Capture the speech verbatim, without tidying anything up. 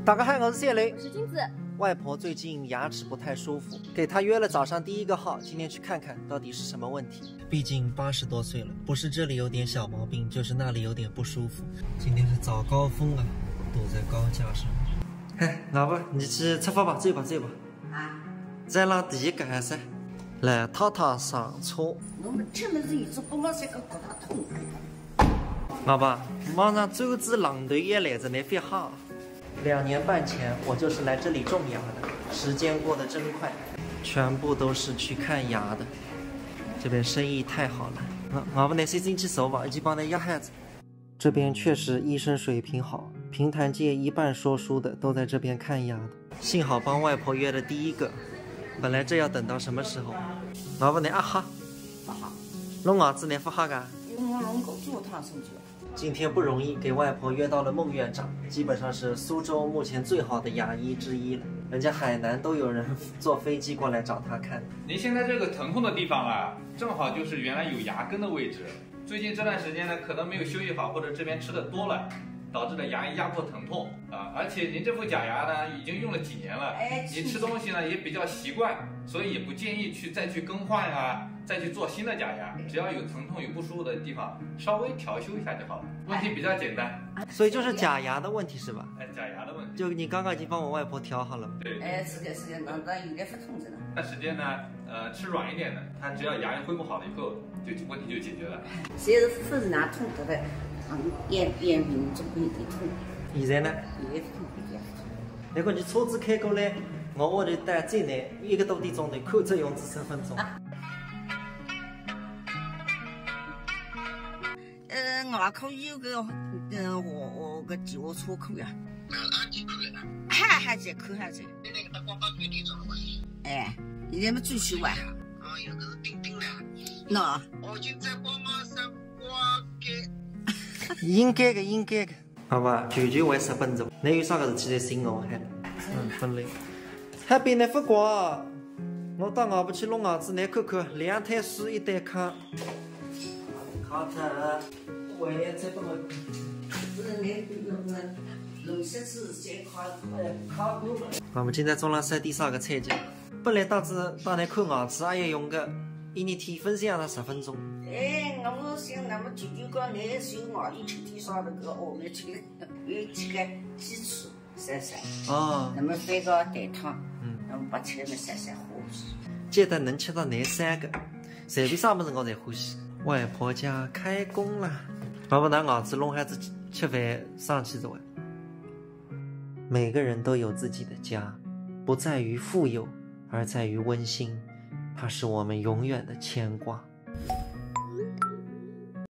大家好，我是谢磊。我是金子。外婆最近牙齿不太舒服，给她约了早上第一个号，今天去看看到底是什么问题。毕竟八十多岁了，不是这里有点小毛病，就是那里有点不舒服。今天是早高峰啊，堵在高架上。嘿，外婆，你去出发吧，走吧，走吧。啊，再让第一个还是来太太上车。我们吃么子有只不老三个骨头痛。外婆，马上周子浪头也来着，你别哈。两年半前，我就是来这里种牙的，时间过得真快，全部都是去看牙的。这边生意太好了，外外婆，你先进去坐吧，已经帮你压好子。这边确实医生水平好，评弹界一半说书的都在这边看牙的。幸好帮外婆约的第一个，本来这要等到什么时候？外婆，你啊哈，不好，弄牙齿你不哈噶？因为我弄过做烫手指。今天不容易，给外婆约到了孟院长，基本上是苏州目前最好的牙医之一了。人家海南都有人坐飞机过来找他看。您现在这个疼痛的地方啊，正好就是原来有牙根的位置。最近这段时间呢，可能没有休息好，或者这边吃的多了，导致的牙龈压迫疼痛啊。而且您这副假牙呢，已经用了几年了，哎您吃东西呢也比较习惯，所以也不建议去再去更换啊，再去做新的假牙。只要有疼痛、有不舒服的地方，稍微调修一下就好了，问题比较简单。所以就是假牙的问题是吧？哎，假牙的问题。就你刚刚已经帮我外婆调好了。对，哎，是的，是的，那那应该不痛着呢。那时间呢，呃，吃软一点的，它只要牙龈恢复好了以后，就问题就解决了。现在不是拿痛得了，嗯，眼眼皮总归有点痛，现在呢？有点痛，有点痛。那个你车子开过来，我屋里带进来一个多点钟头，看只用仔十分钟。呃，外科有个，呃，我我个几个车科呀，哪里去看的？还还在看还在。那个大光大学里长了吧？哎，现在么最喜欢。啊，有个是钉钉的。喏，哦，现在光嘛是光给。应该的，应该的。好吧，舅舅为啥奔走？那有啥个事体在寻我还？嗯，分类。还比那不光，我到外婆去弄牙齿，你看看，两台书一台卡。卡特，我也这不能。不是那个那个，龙舌是先卡，呃，卡过了。我们今天中浪三点三个菜价，本来打算打来看牙齿，也用个一日天分享了十分钟。哎，我想那么舅舅讲，你是有外一吃点啥那个，我们去有几个基础，是是。哦，那么非个蛋汤，嗯，那么把起来么晒晒火。简单能吃到那三个，随便啥么子我侪欢喜。外婆家开工啦，外婆拿牙齿弄好仔吃饭上去的喂。每个人都有自己的家，不在于富有，而在于温馨，它是我们永远的牵挂。